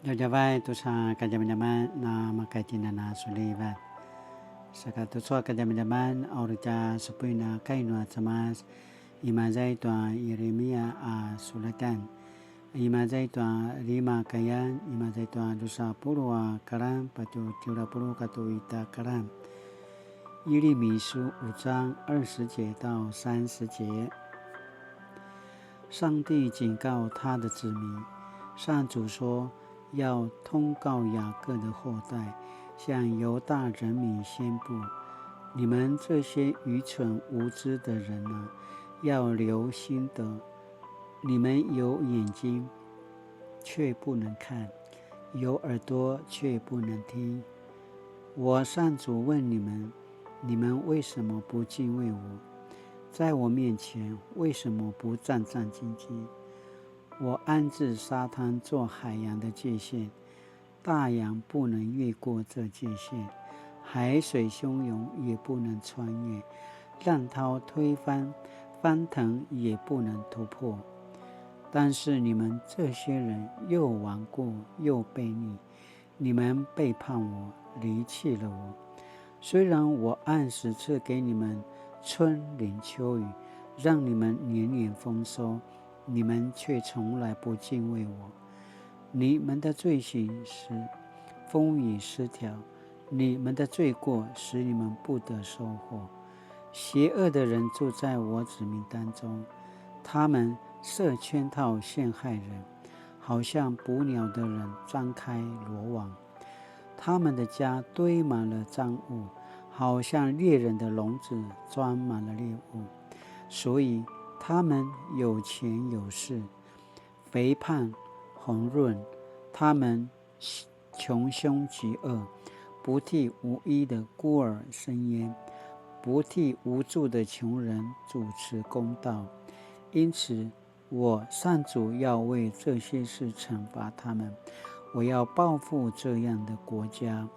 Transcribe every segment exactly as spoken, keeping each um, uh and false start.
Djavadjavay tusa kadjamadjaman na makaitinan a sulivat. Saka tucu a kadjamadjaman a uri tja supuin a kai nua Cemas, imaza i tua Yirimia a sulatan. Imaza i tua lima kayan, imaza i tua dusa puluq a karan, patje tjelu a puluq katua ita karan. 耶利米书五章二十节到三十节。上帝警告他的子民，上主说，要通告雅各的后代，向犹大人民宣布：你们这些愚蠢无知的人啊，要留心得，你们有眼睛，却不能看，有耳朵，却不能听。我上主问你们，你们为什么不敬畏我？在我面前为什么不战战兢兢？我安置沙滩做海洋的界限，大洋不能越过这界限，海水汹涌也不能穿越，浪涛推翻，翻腾也不能突破。但是你们这些人又顽固又悖逆，你们背叛我，离弃了我。虽然我按时赐给你们春霖秋雨，让你们年年丰收，你们却从来不敬畏我。你们的罪行使风雨失调，你们的罪过使你们不得收获。邪恶的人住在我子民当中，他们设圈套陷害人，好像捕鸟的人张开罗网。他们的家堆满了赃物，好像猎人的笼子装满了猎物。所以他们有钱有势，肥胖红润，他们穷凶极恶，不替无依的孤儿伸冤，不替无助的穷人主持公道。因此，我上主要为这些事惩罚他们，我要报复这样的国家。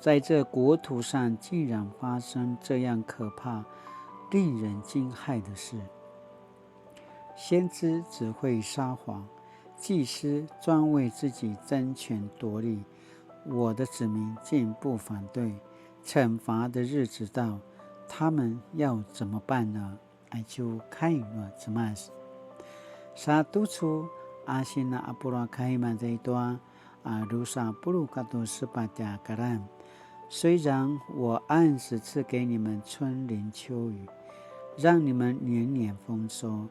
在这国土上竟然发生这样可怕、令人惊骇的事。先知只会撒谎，祭司专为自己争权夺利。我的子民竟不反对，惩罚的日子到，他们要怎么办呢？Aicu kai nua Cemas. Sa tucu a sina apura kai mazai tua a drusa puluq katua sepatj a karan. 虽然我按时赐给你们春霖秋雨，让你们年年丰收，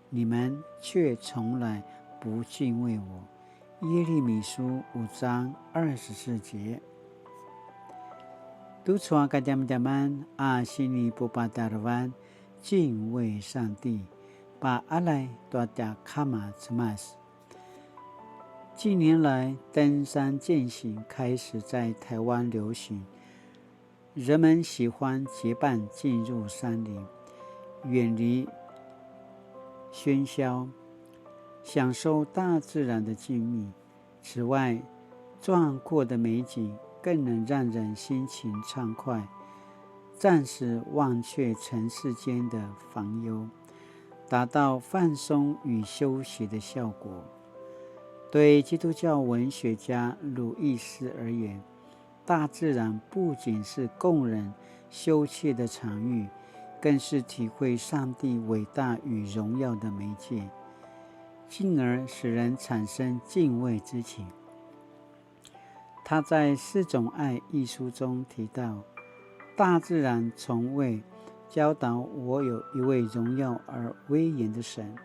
你们却从来不敬畏我。耶利米书五章二十四节。Tucu a kadjamadjaman a sinipupatarevan 敬畏上帝, paqaljay tua tja Kama Cemas. 近年来，登山健行开始在台湾流行，人们喜欢结伴进入山林，远离喧嚣，享受大自然的静谧。此外，壮阔的美景更能让人心情畅快，暂时忘却尘世间的烦忧，达到放松与休息的效果。对基督教文学家鲁益师而言，大自然不仅是供人休憩的场域，更是体会上帝伟大与荣耀的媒介，进而使人产生敬畏之情。他在《四种爱》一书中提到，大自然从未教导我有一位荣耀而威严的神，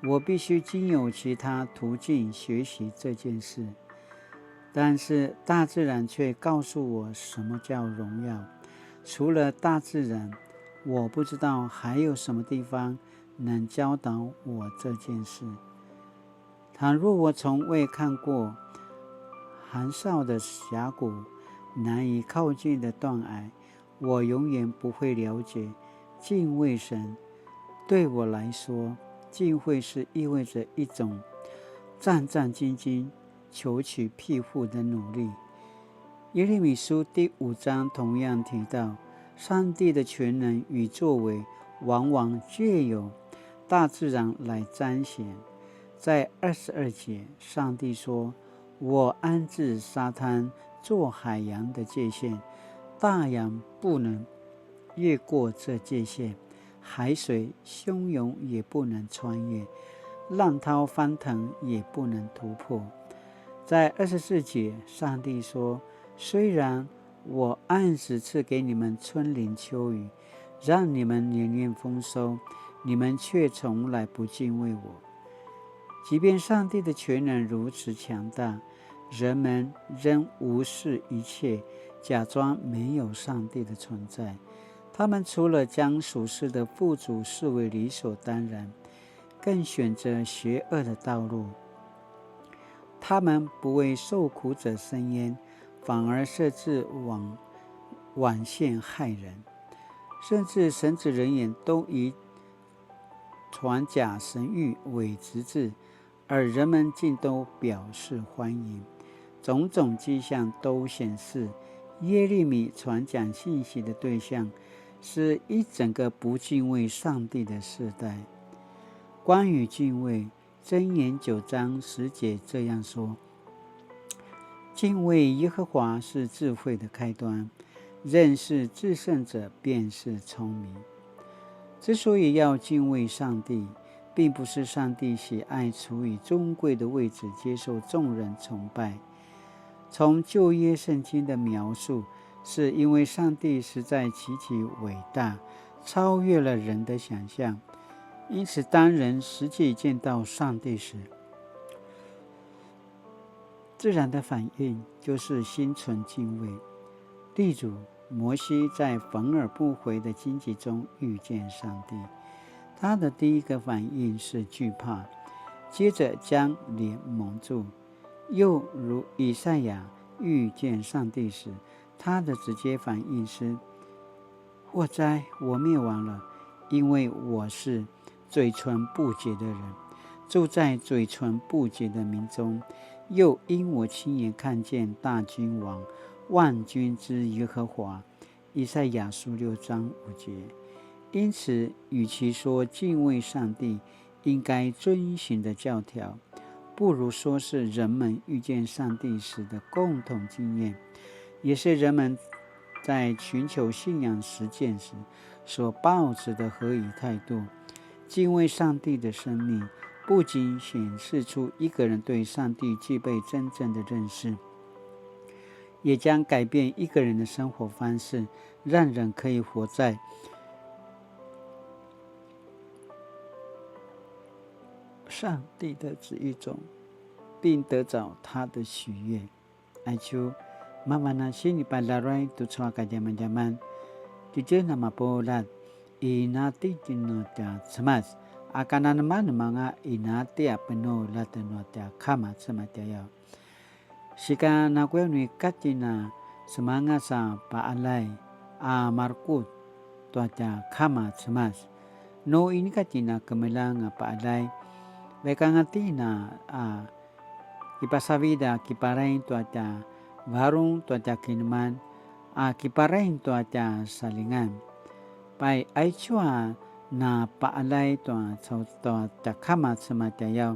我必须经由其他途径学习这件事。但是大自然却告诉我什么叫荣耀。除了大自然，我不知道还有什么地方能教导我这件事。倘若我从未看过寒峭的峡谷、难以靠近的断崖，我永远不会了解敬畏神。对我来说，敬畏是意味着一种战战兢兢、求取庇护的努力。耶利米书第五章同样提到，上帝的全能与作为往往借由大自然来彰显。在二十二节，上帝说：我安置沙滩做海洋的界限，大洋不能越过这界限，海水汹涌也不能穿越，浪涛翻腾也不能突破。在二十四节，上帝说：虽然我按时赐给你们春霖秋雨，让你们年年丰收，你们却从来不敬畏我。即便上帝的全能如此强大，人们仍无视一切，假装没有上帝的存在。他们除了将属世的富足视为理所当然，更选择邪恶的道路。他们不为受苦者伸冤，反而设置网网陷害人，甚至神职人员都以传假神谕为职责，而人们竟都表示欢迎。种种迹象都显示，耶利米传讲信息的对象是一整个不敬畏上帝的世代。关于敬畏，箴言九章十节这样说：敬畏耶和华是智慧的开端，认识至圣者便是聪明。之所以要敬畏上帝，并不是上帝喜爱处于尊贵的位置接受众人崇拜。从旧约圣经的描述，是因为上帝实在极其伟大，超越了人的想象，因此当人实际见到上帝时，自然的反应就是心存敬畏。例如，摩西在焚而不毁的荆棘中遇见上帝，他的第一个反应是惧怕，接着将脸蒙住。又如以赛亚遇见上帝时，他的直接反应是：祸哉，我灭亡了，因为我是嘴唇不洁的人，住在嘴唇不洁的民中，又因我亲眼看见大君王、万军之耶和华。以赛亚书六章五节。因此，与其说敬畏上帝应该遵循的教条，不如说是人们遇见上帝时的共同经验，也是人们在寻求信仰实践时所抱持的合宜态度。敬畏上帝的生命不仅显示出一个人对上帝具备真正的认识，也将改变一个人的生活方式，让人可以活在上帝的旨意中，并得着他的喜悦。Aicu, mavan a sinipalaruay tucu a kadjamadjaman, titjen a mapuljat, inati tjen nua tja Cemas, a kananemanemanga inati a penuljat nua tja Kama Cemas tjayaw. Sika nakuya nu ika tjen a semangas a paqaljay a marekutj tua tja Kama Cemas. Nu inika tjen a kemeljang a paqaljay, vaik anga tjen a kipasavid a kiparaing tua tja varung tua tja kinemnem a kiparaing tua tja saljingan. Pai, aicu a na paqaljay tua cau-, tua tja Kama Cemas tjayaw,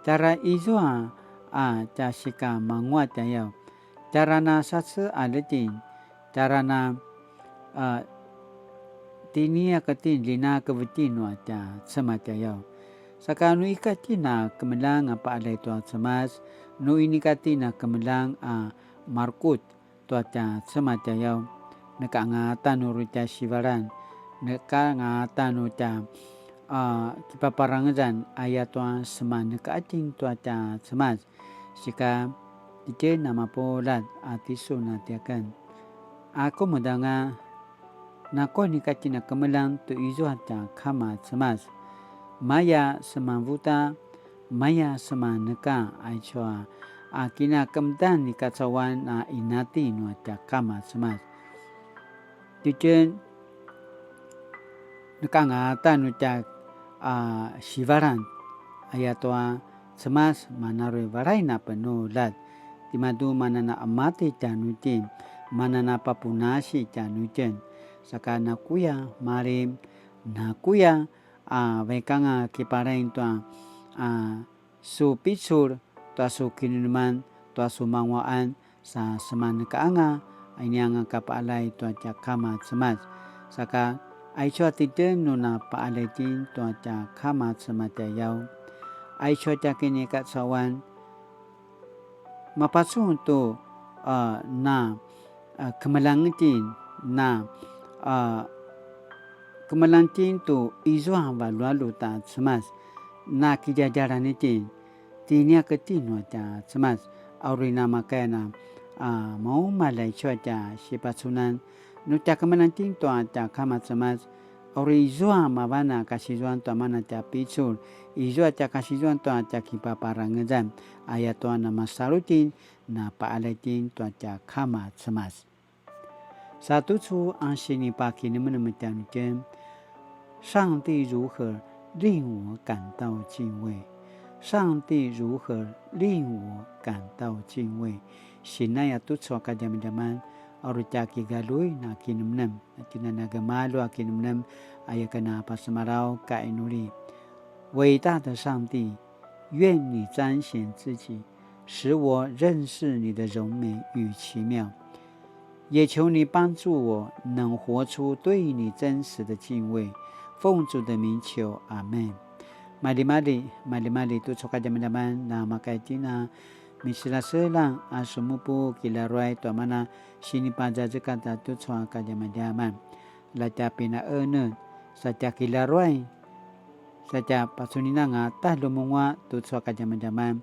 tjara izua a tja sika manguaq tjayaw, tjara na sace a ljitjen, tjara na, a, tiniak tjen ljinakev tjen nua tja Cemas tjayaw. Saka nu ika tjen a kemeljang a paqaljay tua Cemas, nu inika tjen a kemeljang a marekutj tua tja Cemas tjayaw, neka angata nu uri tja sivalan, neka angata nu tja, a, kipaparangezan, ayatua semaneka tjen tua tja Cemas. Sika titjen a mapuljat a tisun a tiaken. A kemudanga, nakuya nu ika tjen a kemeljang tu izua tja Kama Cemas. Maya semanvuta, maya semaneka aicu a, a kinakemudan i kacauan a inati nua tja Kama Cemas. Titjen, neka angata nu tja, a, sivalan, ayatua Cemas mana uri valain a penuljat, timadju mana na qemati tjanuitjen, mana na papunasi tjanuitjen, saka nakuya, malim, nakuya, a, vaik anga kiparaing tua, a, su picul tua su kinemeneman tua su manguaqan sa semanekaanga, inianga ka paalay tua tja kama Cemas. Saka, aicu a titjen nu na paalay itjen tua tja kama Cemas tjayaw. Aicu a tja kinikacauan, mapacun tu, a, na, a, kemeljang itjen, na, a, kemeljang itjen tu izua valualu ta Cemas, na kidjadjalan itjen, tiniak itjen nua tja Cemas, a uri namakaya na, a, maumalj aicu a tja sipacunan, nu tja kemeljang itjen tua tja kama Cemas, a uri izua mavan a kasizuan tua mana tja picul, izua tja kasizuan tua tja kipaparangezan, ayatua na masalu itjen, na paalay itjen tua tja kama Cemas. Sa tucu a sinipakinemenem tjanuitjen, 上帝如何令我感到敬畏？上帝如何令我感到敬畏？ Sinaya tucu a kadjamadjaman, a uri tja kigaljuin a kinemenem, tjinana gemalju a kinemenem, aya ken a pasemalaw ka inuli. 伟大的上帝，愿你彰显自己，使我认识你的荣美与奇妙。也求你帮助我，能活出对你真实的敬畏。奉主的名求，阿们。Maljimalji, maljimalji tucu a kadjamadjaman, na makaya itjen a miselaselang a sumupu kilaruay tua mana sinipazazekatj a tucu a kadjamadjaman. La tja pinaenetj, sa tja kilaruay, sa tja pacuninanga ta ljemenguaq tucu a kadjamadjaman.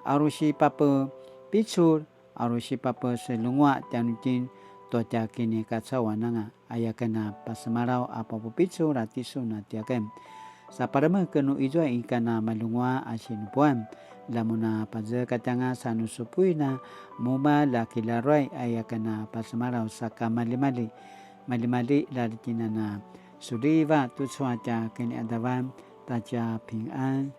A uri sipapepicul, a uri sipapeseljenguaq tjanuitjen tua tja kinikacauananga, aya ken a pasemalaw a papupicul a tisun a tiaken. Sa palemek nu izua ika na maljenguaq a sinupuan, la mun a pazekatjanga sa nu supuin a mumalj a kilaruay, aya ken a pasemalaw saka maljimalji. Maljimalji, la tjinana suliva tucu a tja kiniqadavan ta tja pingan.